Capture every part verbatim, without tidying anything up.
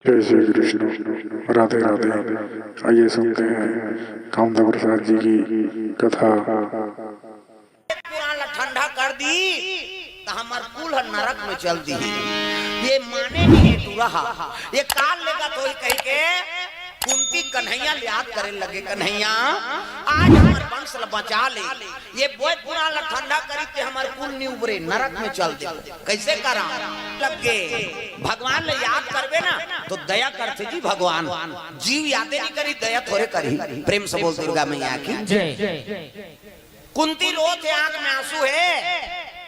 जय श्री कृष्ण, राधे राधे। आइए सुनते हैं कामदेव प्रसाद जी की कथा। पुराण ला ठंडा कर दी त हमर कुल ह नरक में चल दी। ये माने नहीं ये टूरा हा, ये काल लेगा तो ही कही के कुंती कन्हैया ले याद करे लगे, कन्हैया आज हमर वंश ला बचा ले, ये बेद पुराण ला ठंडा करी ते हमर कुल नी उबरे, नरक में चल दे। कैसे करा लगे? भगवान ला याद करबे ना तो दया करथे जी भगवान, जीव यादे नहीं करी, दया थोड़े करी। प्रेम से बोल दुर्गा मैया की। जय। कुंती रोत हे, आंख में आंसू हे,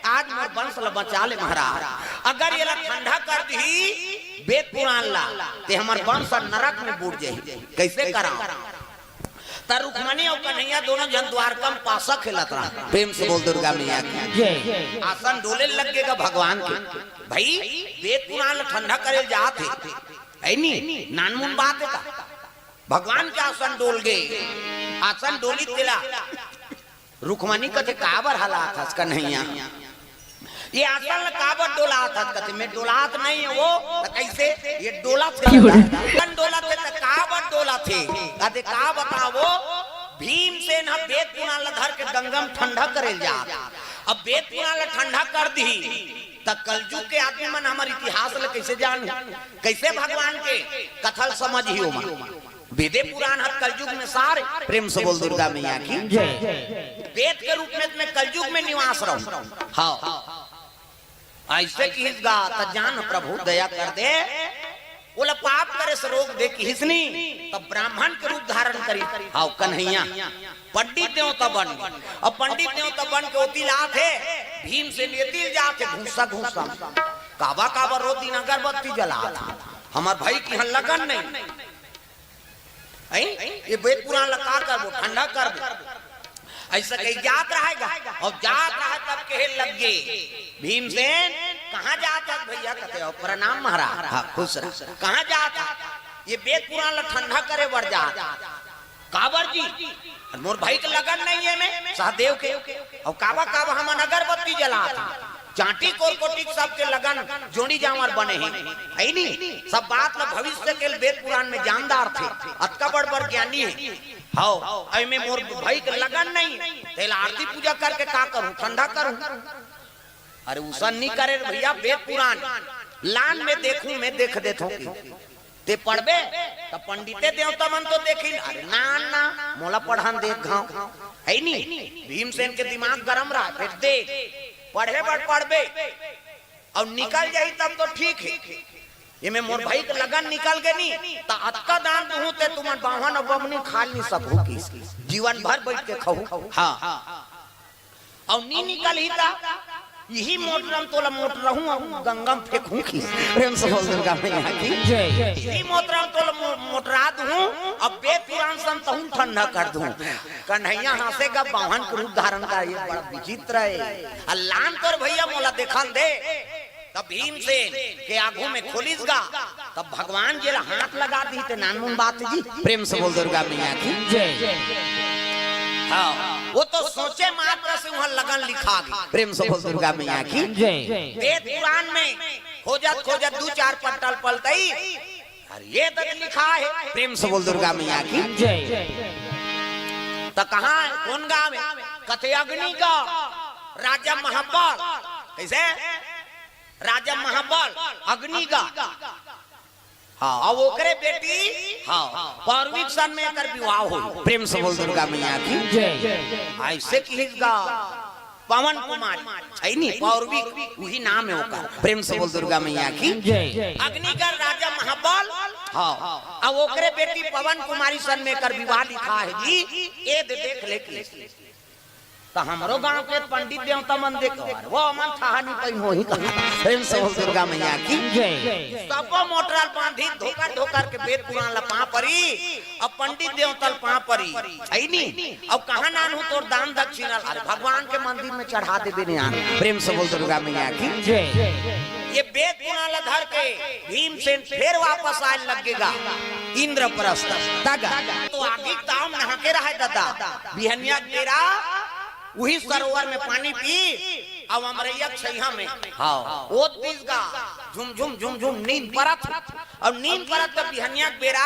आज मोर वंश ला बचा ले महाराज। अगर ये ला ठंडा कर दी बेद पुराण ला, ते हमर वंश नरक में बूड़ जाही। कैसे करा? त रुक्मणी अउ कन्हैया दोनों झन द्वारका में पासा खेलत रहा। प्रेम से बोल दुर्गा मैया की। जय। आसन डोले लग गेगा भगवान के। भाई, बेद पुराण ला ठंडा करे जात हे, है नी? नानमुन बात हे का? भगवान के आसन डोल गे, आसन डोली तेला रुक्मणी कथे, "काबर हलात हस कन्हैया? ये आसन ल काबर डोलात हस?" कथे, "मैं डोलात नहीं हे वो।" त कैसे? ये डोलत हे। आसन डोलत हे त काबर डोलत हे? कथे, "का बतावो, भीमसेन ह बेद पुराण ल धर के गंगा म ठंडा करे ल जात। अब बेद पुराण ल ठंडा कर दी त कलयुग के आदमी मन हमर इतिहास ल कैसे जान, कैसे भगवान के कथा ल समझ ही ओमन?" वेदे पुराण हर कलयुग में सार हे। प्रेम से बोल दुर्गा मैया की। जय। वेद के रूप में मैं कलयुग में निवास रहूं। हाँ, ऐसे किहिस गा त जान प्रभु दया कर दे, ओला पाप करे से रोक दे किहिस नी, तब ब्राह्मण के रूप धारण करी। हाँ, कन्हैया पंडित देवता बन गे। अब पंडित देवता बन के ओती लात हे, भीमसेन एती ल जात हे घूंसा घूंसा। काबर काबर रोज दिन अगरबत्ती जलात हे, हमर भाई के इहां लगन नहीं। हैं? ये बेद पुराण ला का करबो, ठंडा करबो। ऐसा कही जात रहेगा, अउ जात रहा तब कहे लग गे भीमसेन, "कहाँ जात हस भैया?" कथे, "अउ प्रणाम महाराज।" हाँ, खुश रह। "कहाँ जात हस?" "ये बेद पुराण ला ठंडा करे बर जात।" "काबर जी?" "मोर भाई के लगन नहीं हे एमे सहदेव के, अउ काबर काबर हमन अगरबत्ती जलात हन।" चांटी कोरकोटी सबके लगन जोड़ी जांवर बने हे, है नी? सब बात ल भविष्य के बेद पुराण में जान डारथे, अतका बड़ बड़ ज्ञानी हे। हव, एमे मोर भाई के लगन नहीं, तेला आरती पूजा करके का करूं, ठंडा करूं? अरे उसन नी करे रे भैया, बेद पुराण लान में देखूं, मैं देख देथों कि ते पढ़बे त पंडिते देवता मन तो देखिन। अरे ना ना, मोला पढ़न दे घाव, है नी? भीमसेन के दिमाग गरम रहा, फेर देख, पढ़े बर पढ़बे अउ निकल जाही तब तो ठीक हे। एमे मोर भाई के लगन निकल गे नी, त अतका दान दूहूं ते तुमन बाम्हन अउ बमनी खा नी सकहू कि जीवन भर बैठ के खाहू। हाँ। अउ नी निकलही त इही मोटरा म तोला मोटरहूं अउ गंगा म फेंकहूं कि। प्रेम से बोल दुर्गा मैया की। जय। इही मोटरा म तोला मो-, मोटरा दूहूं, अब बेद पुराण संतहूं ठंडा कर दूहूं। कन्हैया हंसे गा, बाम्हन के रूप धारण करे, ये बड़ा विचित्र हे। अ लान तोर भैया मोला देखन दे। तब भीमसेन के आगू में खोलिस गा, तब भगवान जी ला हाथ लगा दिही ते नानमुन बात जी। प्रेम से बोल दुर्गा मैया की। जय। हाँ, वो तो सोचे मात्र से उहां लगन लिखा गे। प्रेम से बोल दुर्गा मैया की। जय। बेद पुराण में खोजत खोजत दू चार पटल पलटई, अरे ये तक लिखा हे। प्रेम से बोल दुर्गा मैया की। जय। त कहाँ हे? कोन गांव हे? कथे अग्निगढ़, राजा महाबल। कैसे? राजा महाबल, अग्निगढ़। हाँ, अउ ओकरे बेटी, हाँ, पौरवी के सन में एकर विवाह होही। प्रेम से बोल दुर्गा मैया की। जय। ऐसे किहिस गा पवन कुमारी, है नी, पौरवी, उही नाम हे ओकर। प्रेम से बोल दुर्गा मैया की। जय। अग्निगढ़ राजा महाबल, हाँ, अउ ओकरे बेटी पवन कुमारी सन में एकर विवाह लिखा हे जी। ए दे देख ले कि त हमरो गांव के पंडित देवता मन देखो, अरे वो मन थाहा नी पइन होही कहीं। प्रेम से बोल दुर्गा मैया की। जय। सबो मोटरा ल बांधी धोकर धोकर के बेद पुराण ला पांव परी, अब पंडित देवता ल पांव परी, है नी? अब कहाँ नानहूं तोर दान दक्षिणा ल? अरे भगवान के मंदिर में चढ़ा देबे ने आन। प्रेम से बोल दुर्गा मैया की। जय। ये बेद पुराण ला धर के भीमसेन फेर वापस आए लग गे गा इंद्रप्रस्थ तक। तो आगी ताम नहा के रहे दादा, बिहनिया के बेरा उही सरोवर में पानी पी, अब अमरैया के छइहा में, हाँ, ओत दिस गा, झुमझुम झुमझुम नींद परत हे। अउ नींद परत त बिहनिया के बेरा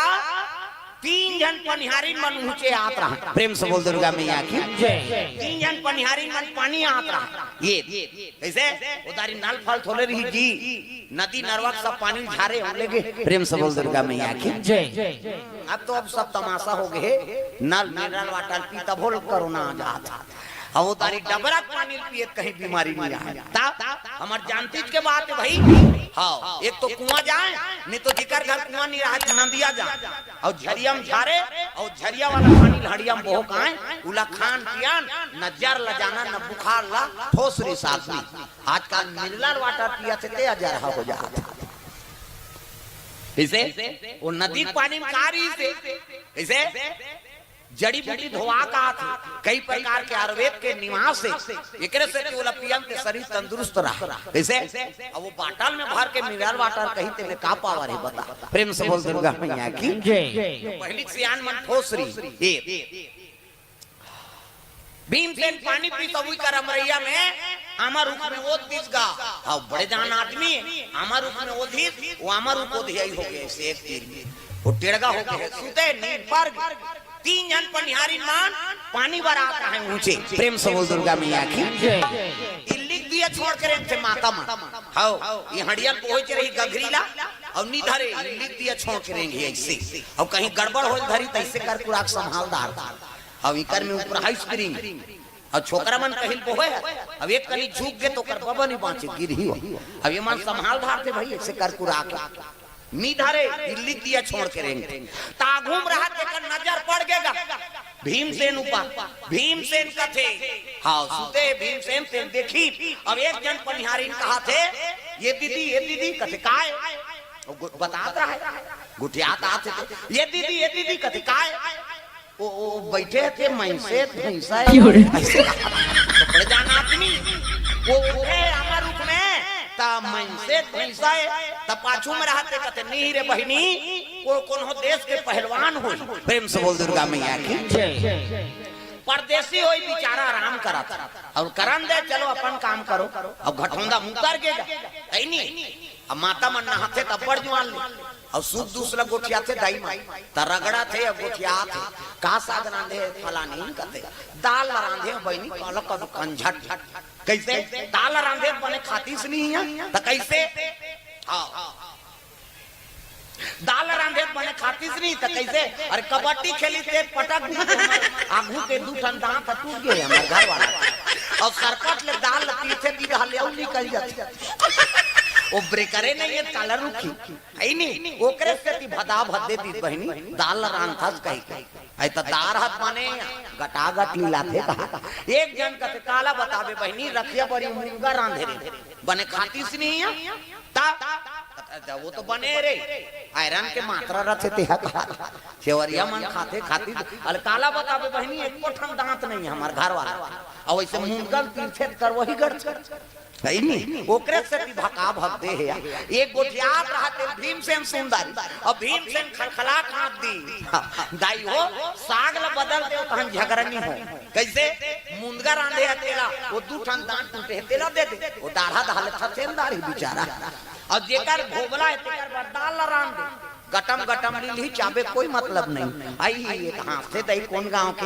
तीन झन पनिहारिन मन उहचे आत रहय। प्रेम से बोल दुर्गा मैया की। जय। तीन झन पनिहारिन मन पानी आत रहय। ये कइसे? ओ दारी नल फल थोले रही जी, नदी नरवा के सब पानी झारे हो लेगे। प्रेम से बोल दुर्गा मैया की। जय। अब तो अब सब तमाशा हो गे हे, नल मिनरल वाटर पी तभो ल कोरोना आ जात हे। अब ओ दारी डबरा के पानी पिए त कहीं बीमारी नइ आय। त हमर जानतीच के बात हे भई। हाँ, एक तो कुआं जाय, नइ तो जेकर घर कुआं नइ रहय त नदिया जाय, अउ झरिया म झारे, अउ झरिया वाला पानी ल हड़िया म बोहकाय, उला खान पियन, न जर ल जानन, न बुखार ल, ठोस रिस आदमी। आजकल मिनरल वाटर पियत हे ते अजरहा हो जात हे। कइसे? ओ नदी के पानी म का रिस हे? कइसे? जड़ी बूटी धोवा के आत हे, कई प्रकार के आयुर्वेद के निवास हे, एकरे से ओला पियन ते शरीर तंदुरुस्त रहय। कइसे? अब ओ बाटल में भर के मिनरल वाटर कही ते में का पावर हे बता? प्रेम से बोल दुर्गा मैया की। जय। पहिली के सियान मन ठोस रही। ए, भीमसेन पानी पीस अउ उही कर अमरैया में आमा रूख में ओत दिस गा। हाँ, बड़े जान आदमी, आमा रूख में ओधिस, ओ आमा रूख ओधियाई हो गे से एक तीर में। ओ टेड़गा हो गे, सुते नींद पर गे। तीन झन पनिहारिन मन पानी बर आत रहय उहचे। प्रेम से बोल दुर्गा मैया की। जय। इल्ली के दिया छोड़ के रेंगथे माता मन। हव, ये हड़िया ल बोहे के रही गघरी ला, अउ नइ धरे, इल्ली के दिया छोड़ के रेंगही अइसे। अउ कहीं गड़बड़ होय ल धरही त अइसे कर कुरा के संभाल डार। अब इकर में ऊपर हाई स्प्रिंग, अउ छोकरा मन पहिल बोहे हे, अब एक कनी झुक गे त ओकर बबा नइ बांचे, गिरही हो। अब ये मन संभाल डारथे भई, अइसे कर कुरा के। नइ धरे, इल्ली के दिया छोड़ के रेंगथे। त आघू म रहत तेकर नजर पड़ गे गा भीमसेन ऊपर। भीमसेन कथे, हाँ, सुते भीमसेन तेन देखिस। अब एक झन पनिहारिन कहत हे, "ये दीदी, ये दीदी," कथे, "काय?" ओ गो-, बतात रहय, गोठियात आत हे ते, "ये दीदी, ये दीदी," कथे, "काय?" ओ, ओ, बइठे हे ते मइनसे भइंसा हे। क्यों रे? अइसे कहा। त बड़े जान आदमी। ओ उठे आमा रूख में, त मइनसे भइंसा हे, त पाछू में रहत हे कथे, "नहीं रे बहिनी, ओ कोनो देश के पहलवान होही।" प्रेम से बोल दुर्गा मैया की। जय। परदेसी होही बिचारा आराम करत हे। अउ करन दे, चलो अपन काम करो। अब घटौंदा मुकर गे गा। अइ नी? अब माता मन नहाथे त अब्बड़ जुआर ले। अउ सुख दुख ल गोठियाथे दाई मन। त रगड़ाथे अउ गोठियाथे। का साग रांधे फलानी कथे। दाल ल रांधे बहिनी पालक अउ कंझट। कइसे? दाल ल रांधे बने खातिस नइ हे। त कइसे? हाँ। दाल ल रांधे बने खातिस नइ हे त कइसे? अरे कबड्डी खेलिस ते पटक दिस ते हमर आघू के दू ठन दांत ह टूट गे हमर घर वाला। अउ सरपट ले दाल ल तीरथे दीदा ले अउ निकल जाथे। ओ ब्रेकरे नइ हे त काला रुकही। हइ नी? ओकरे सेती भदा भद्दे दिस बहिनी, दाल ल रांधथस कहिके। अइ त दार ह त बने, गटागट लीलाथे कहा। एक झन कथे, "काला बताबे बहिनी, रखिया बरी मुनगा रांधे रे, बने खातिस नइ हे।" त, त, त, ओ तो बने रे, आयरन के मात्रा रथे तेहा कहा। सेवरिया मन खाथे, खातिस, अरे काला बताबे बहिनी, एको ठन दांत नइ हे हमर घर वाला। अउ अइसे मुनगा ल तीरथे त करवही गड़थे। हइ नी? ओकरे सेती भका भक दे हे। एक गोठियात रहत हे भीमसेन सुंदर, अउ भीमसेन खलखला कांप दिस। दाई हो, साग ल बदल दे, तहन झगरनी हो। कइसे? मुनगा रांधे हे तेला, ओ दू ठन दांत टूटे हे, तेला दे दे। ओ दाढ़ा दाढ़ ले थथेन दाढ़ी बिचारा। अउ जेकर भोभला हे, तेकर बर दाल ल रांध दे। गटम गटम लीलही चाबे कोई मतलब नइ। अइ हे एक हाँसथे दई कोन गांव के?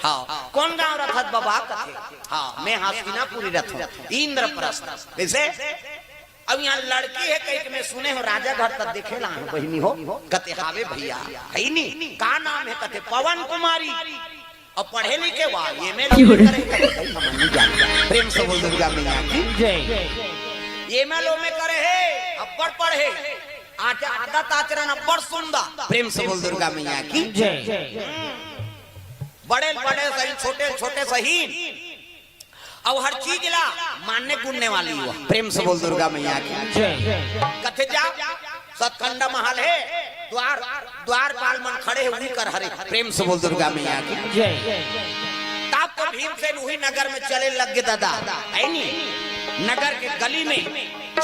हाँ, कोन गांव रथस बबा कथे? हाँ, मैं हस्तिनापुरी रथों, इंद्रप्रस्थ। कइसे? अब इहाँ लड़की हे कहिके मैं सुने हों, राजा घर तक देखे ला हों बहिनी हो। कथे हावे भइया, हइ नी? का नाम हे? कथे पवन कुमारी। अउ पढ़े लिखे वाह, एमए ओमे करे हे, कथे हमन नइ जानन। प्रेम से बोल दुर्गा मैया की। जय। एमए ओमे करे हे, अब्बड़ पढ़े। आच-, आदत आचरण अब्बड़ सुंदर। प्रेम से बोल दुर्गा मैया की। जय। बड़े बड़े सही, छोटे छोटे सही। अउ हर चीज ला मानने गुनने वाली हो। प्रेम से बोल दुर्गा मैया की। जय। कथे जा, सतखंडा महल हे, द्वार, द्वारपाल मन खड़े हे, उही कर हरे। प्रेम से बोल दुर्गा मैया की। जय। तब तो भीमसेन उही नगर में चले लग गे दादा, हइ नी? नगर के गली में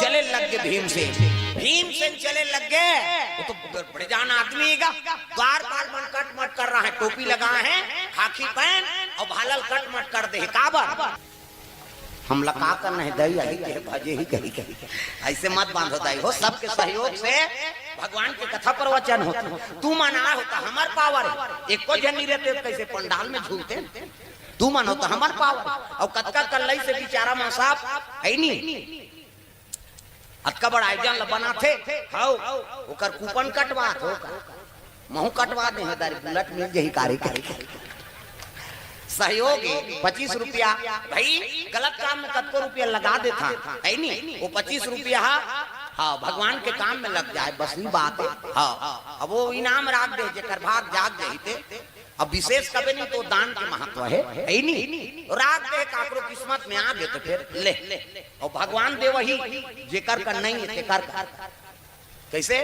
चले लग गे भीमसेन। भीमसेन चले लग गे, ओ तो बड़े जान आदमी हे गा। द्वारपाल मन कटमट कर रहे हे, टोपी लगाए हे, खाकी पहन अउ भाला ल कटमट कर दे हे। काबर? हमला का करना हे दाई, अही के भजे ही कही कही। अइसे मत बांधो दाई हो, सबके सहयोग से भगवान के कथा प्रवचन होथे। तुमन आए हो त हमर पावर हे, एको झन नइ रहिते त कइसे पंडाल में झूलते। तुमन हो त हमर पावर हे। अउ कतका कल्लई से बिचारा मन साहब हे नी, अतका बड़ा आयोजन ल बनाथे, हव, ओकर कूपन कटवात हो का? महूं कटवा दे हंव दाई, बुलेट मिल जही कारी कारी। सहयोग हे, पच्चीस रुपया। भाई, गलत काम में कतको रुपया लगा देथन, हे नी? वो पच्चीस रुपया ह, हाँ, भगवान के काम में लग जाए, बस ये बात हे। हाँ, अब वो इनाम राख दे, जेकर भाग जाग जाही ते। अब विशेष कबे नहीं तो दान के महत्व हे, हे नी? राख दे, काकरो किस्मत में आ गे तो फिर ले। अउ भगवान देवही, जेकर कर नहीं हे, तेकर कर। कइसे?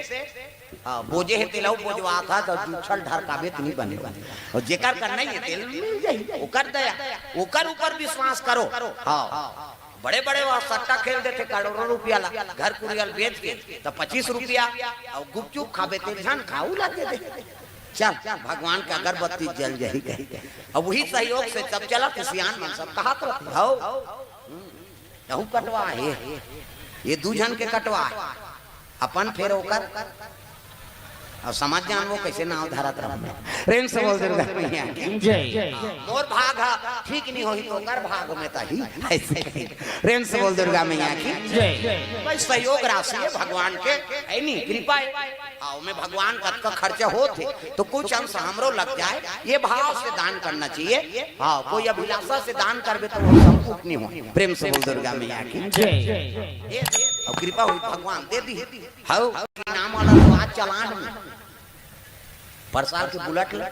हाँ, बोजे हे तेला बोजवात हस, त जूछल ढरकाबे त नइ बने। अउ जेकर कर नहीं हे, तेला मिल जाही, ओकर दया, ओकर ऊपर विश्वास करो। हाँ, बड़े-बड़े वो सट्टा खेल देथे करोड़ों रुपया ला, घर कुरिया ल बेच के, त पच्चीस रुपया, अउ गुपचुप खाबे तेला झन खाऊ ला दे दे। चल, भगवान के अगरबत्ती जल जाही कही। अब वही सहयोग से तब चलत हे, सियान मन सब कहत रहिथे, हव। हम्म, यहू कटवा हे, ये दू झन के कटवा हे, अपन फेर ओकर। अब समझ जान वो कइसे नाव धरत रहूं मैं। प्रेम से बोल दुर्गा मैया की। जय। मोर भाग ह ठीक नइ होही त ओकर भाग में त ही, अइसे कही। प्रेम से बोल दुर्गा मैया की। जय। भाई, सहयोग राशि हे भगवान के, हे नी, कृपा हे। हाँ, ओमे भगवान कतका खर्चा होत हे, त कुछ अंश हमरो लग जाए, ये भाव से दान करना चाहिए। हाँ, कोई अभिलाषा से दान करबे त वो संपूर्ण नइ होय। प्रेम से बोल दुर्गा मैया की। जय। ये, अउ कृपा होही, भगवान दे दिही। हव, इनाम वाला तो आज चलान में। पर साल के बुलेट ल,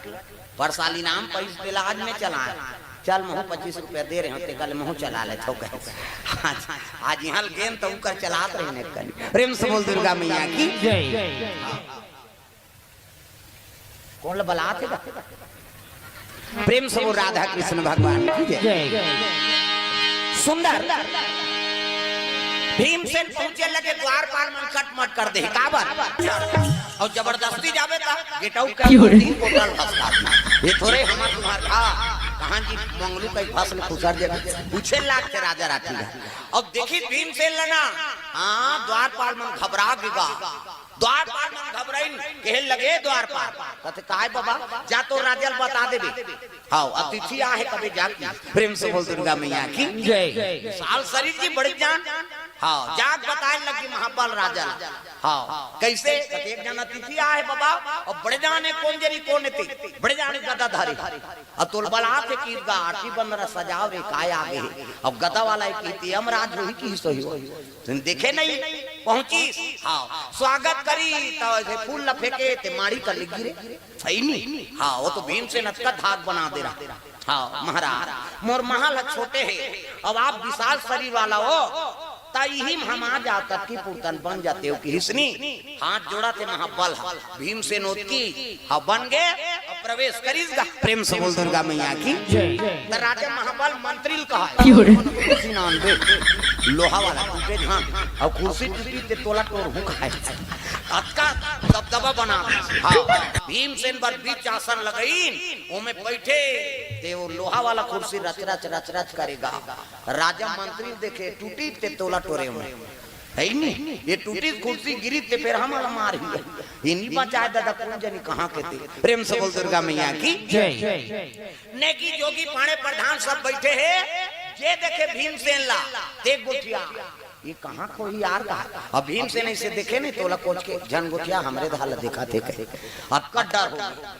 पर साल इनाम पइसा देला, आज में चलान। चल, महूं पच्चीस रुपया दे रहेंव, तेकर ले महूं चला लेथंव कहे। आज, आज इहां ल गेन त उकर चलात रहे ने कनी। प्रेम से बोल दुर्गा मैया की। जय। कोन ल बलात हे गा? प्रेम से बोल राधा कृष्ण भगवान की जय। जय। सुंदर। भीमसेन पहुंचे लगे, द्वारपाल मन कटमट कर दे, काबर? अउ जबरदस्ती जाबे त गेटऊ का क्यों रे? तीन बोतल फंसा। ये थोरे हमर तुम्हार था, कहां जी मंगलू कई फंस ले खुसर दे, पूछे लाग के राजा राठी गा। अब देखी भीमसेन ल ना, हाँ, द्वारपाल मन घबरा गे गा। द्वारपाल मन घबराइन, कहे लगे द्वारपाल, कथे, "काय बबा, जा तो राजा ल बता देबे।" हाँ, अतिथि आहे कबे जाके। प्रेम से बोल दुर्गा मैया की। जय। विशाल शरीर जी बड़े जान। हाँ, जाग बताए लगी महाबल राजा ल। हाँ, कइसे? कथे, "एक जन अतिथि आहे बबा, अउ बड़े जान हे कोन जनी कोन हे ते, बड़े जान हे गदाधारी। अउ तोला बलात हे कि गा आरती बंदना सजाव रे, काय आगे हे।" अउ गदा वाला हे कि ते यमराज होही कि सही हो। तुम देखे नहीं, पहुंचिस, हाँ, स्वागत करिस, त अइसे फूल ल फेंके, ते माड़ी कर ले गिरे। सही नहीं? हाँ, वो तो भीमसेन अतका धाक बना दे रहा। हाँ, महाराज, मोर महल ह छोटे हे, अब आप विशाल शरीर वाला हो, त इही म हम आ जात, कतकी पुरतन बन जाते हो कि हिसनी, हाथ जोड़त हे महाबल ह। भीमसेन ओतकी, हाँ, बन गे, अब प्रवेश करिस गा। प्रेम से बोल दुर्गा मैया की। जय। त राजा महाबल मंत्री ल कहा, क्यों रे? कुर्सी ना आनबे, लोहा वाला टूटे झन, अउ कुर्सी टूटी ते तोला टोरहूं कहे। अतका दबदबा बना। हाँ, भीमसेन बर बीच आसन लगइन, ओमे बइठे, ते वो लोहा वाला कुर्सी रच रच, रच रच करे गा। राजा मंत्री देखे, टूटी ते तोला टोरे ओमे। हे नी? ये टूटी कुर्सी गिरी ते फेर हमला मारही। ये नइ बचाय ददा, कोन जनी कहां के ते। प्रेम से बोल दुर्गा मैया की। जय। नेकी जोगी पांड़े प्रधान सब बइठे हे, जे देखे भीमसेन ला, ते गोठिया, ये कहां के होही यार कहा। अब भीमसेन अइसे देखे नहीं, तोला कोच के, "झन गोठिया, हमरे धार ला देखत हे," कहे। अब कत डर हो।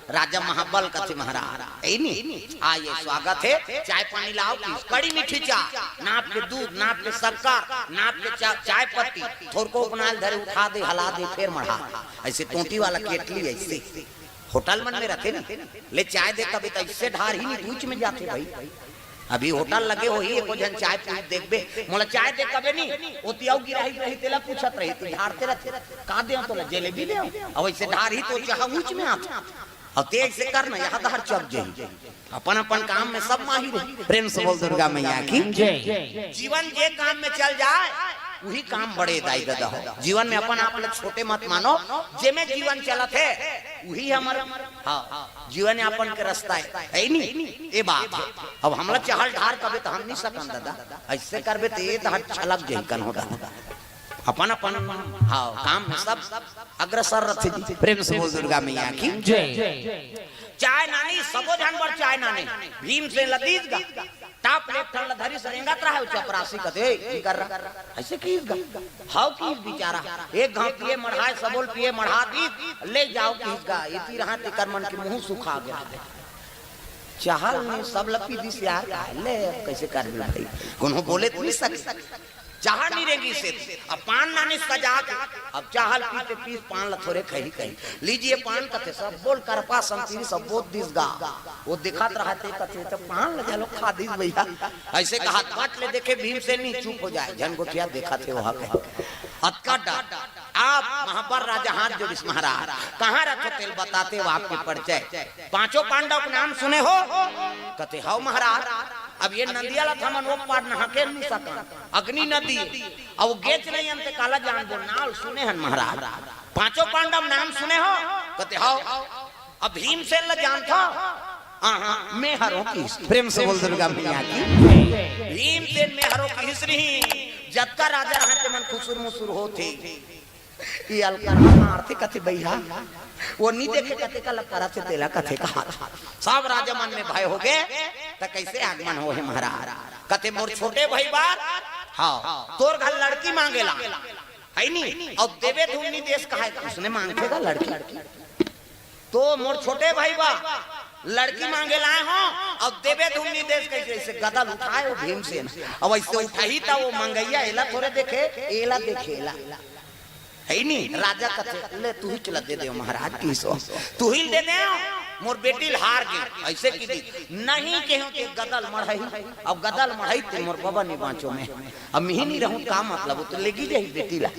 राजा महाबल कथे, "महाराज, हे नी, आइए, स्वागत हे, चाय पानी लाव कि कड़ी मीठी चाय, नाप के दूध, नाप के शक्कर, नाप के चा-, चाय पत्ती, थोरको बनाए ल धरे, उठा दे, हला दे, फेर मढ़ा।" अइसे टोंटी वाला केटली अइसे। होटल मन में रथे नी, ले चाय दे कबे त अइसे ढारही नी, दूच में जाथे भाई। अभी होटल लगे होही, एको झन चाय पीत देखबे, मोला चाय दे कबे नी, ओती अउ गिराही रही, तेला पूछत रही, तू ढारते रथे, "का देंव तोला, जलेबी देंव?" अब अइसे ढारही तो जहां ऊंच में आथे। अब ते अइसे कर ना, यहां धार चप जाही। अपन अपन काम में सब माहिर हे। प्रेम से बोल दुर्गा मैया की। जय। जीवन जे काम में चल जाए, वही काम बड़े दाई ददा हो। जीवन में अपन आप ल छोटे मत मानो, जेमे जीवन चलत हे, उही हमर, हाँ, जीवन यापन के रास्ता हे, हे नी? ए बात हे। अब हमला चहल ढार कबे त हम नी सकन दादा, अइसे करबे त ए त छलक जही कन हो दादा। अपन अपन, हाँ, काम में सब अग्रसर रथे जी। प्रेम से बोल दुर्गा मैया की जय। चाय नानी, सबो झन बर चाय नानी। भीमसेन ल दीस गा, टाप ले एक ठन ल धरिस, रेंगत रहा, चपरासी कथे, "ए, की कर रहा?" अइसे किहिस गा। हव किहिस बिचारा, एक घांव पिए मढ़ाय, सबो ल पिए मढ़ा दीस, ले जाव किहिस गा। एती रहा तेकर मन के मुंह सुखा गे। चहल ने सब ल पी दीस यार, ले अब कइसे करबे भाई, कोनो बोले त नी सके। चहल नी रेंगिस हे, अब पान नानी सजा के, अब चहल पीते पीस पान ल थोरे खही कही, "लीजिए पान," कथे, सबो ल करपा संतीरी सबो दीस गा। ओ देखत रहा ते कथे, "त पान ल घलो खा दीस भइया।" अइसे कहत बट ले देखे भीमसेन नी चुप हो जाय, झन गोठिया देखत हे ओहा कहे। अतका डर। अब महाबर राजा हाथ जोड़िस, "महाराज, कहाँ रथो तेल बताते हो आपके परिचय?" "पांचों पांडव के नाम सुने हो?" कथे, "हव महाराज।" "अब ए नदिया ल त हमन ओ पार नहा के नी सकन, अग्नि नदी, अउ गेच नइ अंते काला जानबो, नाव ल सुने हन महाराज।" "पांचों पांडव नाम सुने हो?" कथे, "हव।" "अब भीमसेन ल जानथो?" "हाँ, हाँ, मैं हरों किहिस।" प्रेम से बोल दुर्गा मैया की। भीमसेन मैं हरों किहिस नहीं, जतका राजा रहा ते मन खुसुर मुसुर होथे। ये अलकरहा मारथे कथे भइया, ओ नी देखे कथे का लपरा से तेला कथे कहा। सब राजा मन में भय हो गे, त कइसे आगमन हो हे महाराज? कथे, "मोर छोटे भई बर, हाँ, तोर घर लड़की मांगे ला, हे नी? अउ देबे धुन नी देस कहा, अइसने मांगथे गा लड़की?" "तो मोर छोटे भई बर लड़की मांगे लाय हों, अउ देबे धुन नी देस कइसे?" अइसे गदा ल उठाय ओ भीमसेन, अउ अइसे उठाही त ओ मंगइया एला थोरे देखे, एला देखे, एला। हे नी? राजा कथे, "ले तुही च ल दे देव महाराज," किहिस ओ, "तुही ल दे देव, मोर बेटी ल हार गे।" अइसे किहिस, "नहीं केहेंव ते गदा ल मढ़ही, अब गदा ल मढ़ही ते मोर बबा नी बांचो मैं, अब मिही नी रहूं, का मतलब, ओ तो लेगी जही बेटी ला।"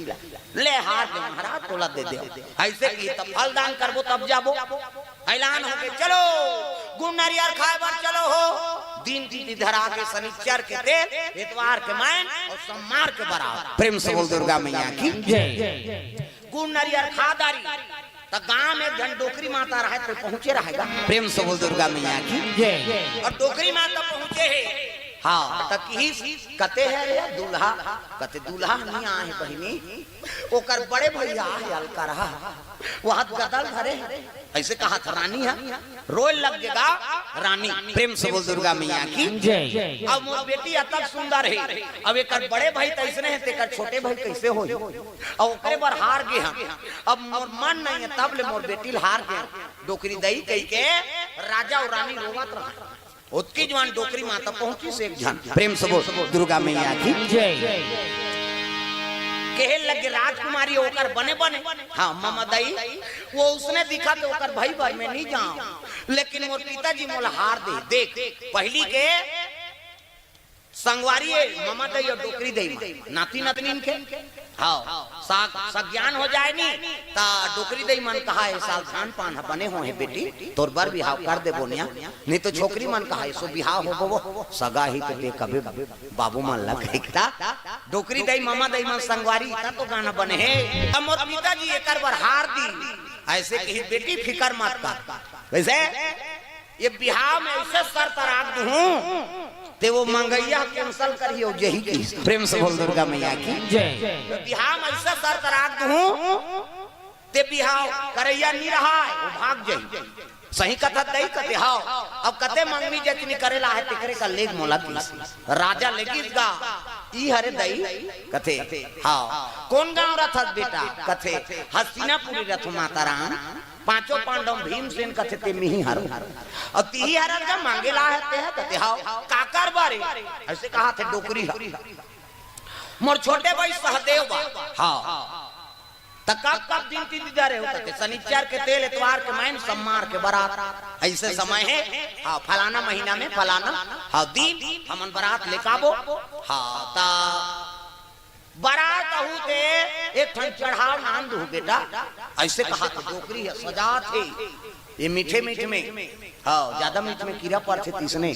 "ले हार गे महाराज, तोला दे देव।" अइसे किहिस, "त फलदान करबो तब जाबो।" ऐलान हो गे, "चलो गुड़ नरियर खाय बर चलो हो।" दिन तिथि धरा गे, शनिचर के तेल, एतवार के मैन अउ सोमवार के बरात। प्रेम से बोल दुर्गा मैया की जय। गुड़ नरियर खा डारी, त गांव में एक झन डोकरी माता रहे, त पहुंचे रहे गा। प्रेम से बोल दुर्गा मैया की जय। अउ डोकरी माता पहुंचे हे, हाँ, त किहिस, "कते हे रे दूल्हा?" कथे, "दूल्हा नी आय हे बहिनी, ओकर बड़े भइया हे अलकरहा, ओहा गदा ल धरे हे।" अइसे कहत रानी ह रोय लग गे गा। रानी, प्रेम से बोल दुर्गा मैया की जय। "अब मोर बेटी अतक सुंदर हे, अब एकर बड़े भई त अइसने हे, तेकर छोटे भई कइसे होही? अब ओकरे बर हार गे हंव, अब मोर मन नइ हे, तब ले मोर बेटी ल हार गे हंव।" डोकरी दई कहिके राजा अउ रानी रोवत रहा। ओतकी जुवार डोकरी माता पहुंचिस एक झन। प्रेम से बोल दुर्गा मैया की जय। कहे लगे, "राजकुमारी ओकर बने बने, हाँ ममा दई, ओ उसने दिखत हे, ओकर भई बर मैं नी जांव, लेकिन मोर पिताजी मोला हार दे।" देख, पहिली के संगवारी ए ममा दई अउ डोकरी दई मन, नाती नतनीन के, हाँ, सा-, सज्ञान हो जाय नी, त डोकरी दई मन कहा, "ए साल धान पान ह बने होहे बेटी, तोर बर बिहाव कर देबो निया।" नी तो छोकरी मन कहा, "एसो बिहाव होबो, सगा ही तो देख अबे बाबू मन ल कहिकता।" डोकरी दई, ममा दई मन संगवारी, "त तो गाना बने हे, अब मोर पिताजी एकर बर हार दी।" अइसे कही, "बेटी फिकर मत कर।" कइसे? "ए बिहाव में अइसे शर्त राख दूहूं, ते ओ मंगइया cancel करही अउ जही किहिस।" प्रेम से बोल दुर्गा मैया की जय। "ए बिहाव में अइसे शर्त राख दूहूं, ते बिहाव करइया नी रहय, ओ भाग जही।" "सही कथस दई?" कथे, "हव।" "अब कते मंगनी जचनी करे ला हे, तेकरे का लेग मोला किहिस।" राजा लेगिस गा, "ई हरे दई?" कथे, "हव।" "कोन गांव रथस बेटा?" कथे, "हस्तिनापुरी रथों माता राम।" "पांचों पांडव भीमसेन कथे ते मिही हरों, अउ तिही हरस गा मांगे ला हे ते ह?" कथे, "हव।" "काकर बर?" अइसे कहत हे डोकरी ह। "मोर छोटे भई सहदेव बर।" "हव।" "त कब कब दिन तिथि धरे हो?" कथे, "सनिचर के तेल, एतवार के मैन, सोमवार के बरात, अइसे समय हे, हाँ, फलाना महीना में फलाना, हाँ, दिन हमन बरात लेकाबो।" "हाँ, त बरात आहू ते एक ठन चढ़ाव नान दूहूं बेटा।" अइसे कहत हे डोकरी ह, सजात हे। ए मीठे मीठ में, हाँ, जादा मीठ में कीरा परथे तइसने।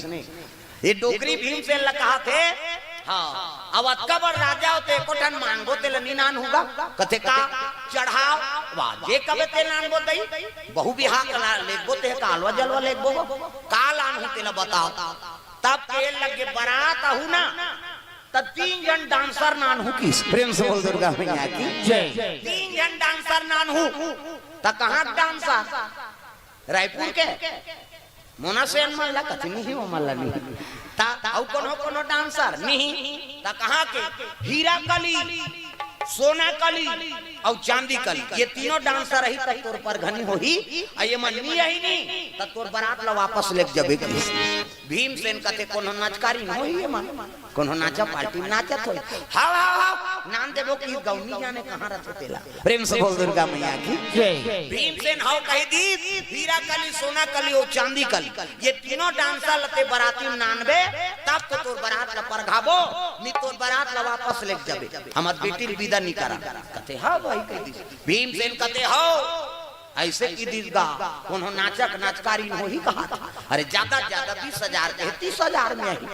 ए डोकरी भीमसेन ल कहत हे, हाँ, अब अतका बड़ राजा हो ते एको ठन मांगबो तेला नी नानहूँ गा। कथे का? चढ़ाव, वाह, जे कबे ते नानबो दई, बहू बिहाव कला लेगबो ते का अलवा जलवा लेगबो, का लानहूँ तेला बताव। तब कहे लगे बरात आहू ना, त तीन झन डांसर नानहूँ किस। प्रेम से बोल दुर्गा मैया की। जय। तीन झन डांसर नानहूँ, त कहाँ डांसर? रायपुर के? मोना सेन मन ला कथे नहीं, वो मन ला नहीं। त अउ कोनो कोनो डांसर नहीं, त कहाँ के? हीरा कली, सोना कली अउ चांदी कली, ये तीनों डांसर रही त तोर परघनी होही। अउ ये मन नी आही नी, त तोर बरात ला वापस लेग जबे किस। भीमसेन कथे कोनो नचकारी नी होही ये मन, कोनो नाचा पार्टी में नाचत होही। हाव हाव हाव, नान देबो कि गौनी जाने कहाँ रथे तेला। प्रेम से बोल दुर्गा मैया की। जय। भीमसेन हव कहि दिस, हीरा कली, सोना कली अउ चांदी कली, ये तीनों डांसर ला ते बराती में नानबे, तब तो तोर बरात ला परघाबो, नी तोर बरात ला वापस लेग जबे, हमर बेटी ल बिदा नी करा। कथे हाँ भाई कहि दिस। भीमसेन कथे हव, अइसे कहि दिस गा, कोनो नाचक नाचकारी नी होही कहा। अरे जादा जादा बीस हजार के तीस हजार में आही।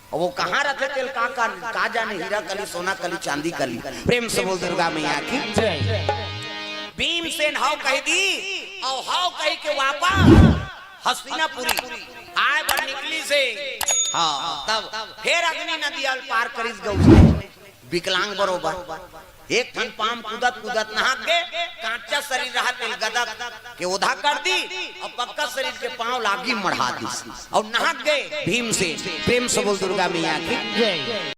अब वो कहाँ रथे तेला का, का, का जाने हीरा कली, सोना कली, चांदी कली। प्रेम से बोल दुर्गा मैया की। जय। भीमसेन हव कहि दिस, अउ हव कहि के वापस हस्तिनापुरी आय बर निकलिस हे। हाँ, तब फेर अग्नि नदी ल पार करिस गा। विकलांग बरोबर एक ठन पाँव कूदत कूदत नहक गे, कांचा शरीर रहा तेला गदत के ओधा कर दिस अउ पक्का शरीर के पाँव ला आगी मढ़ा दिस अउ नहक गे भीमसेन। प्रेम से बोल दुर्गा मैया की। जय।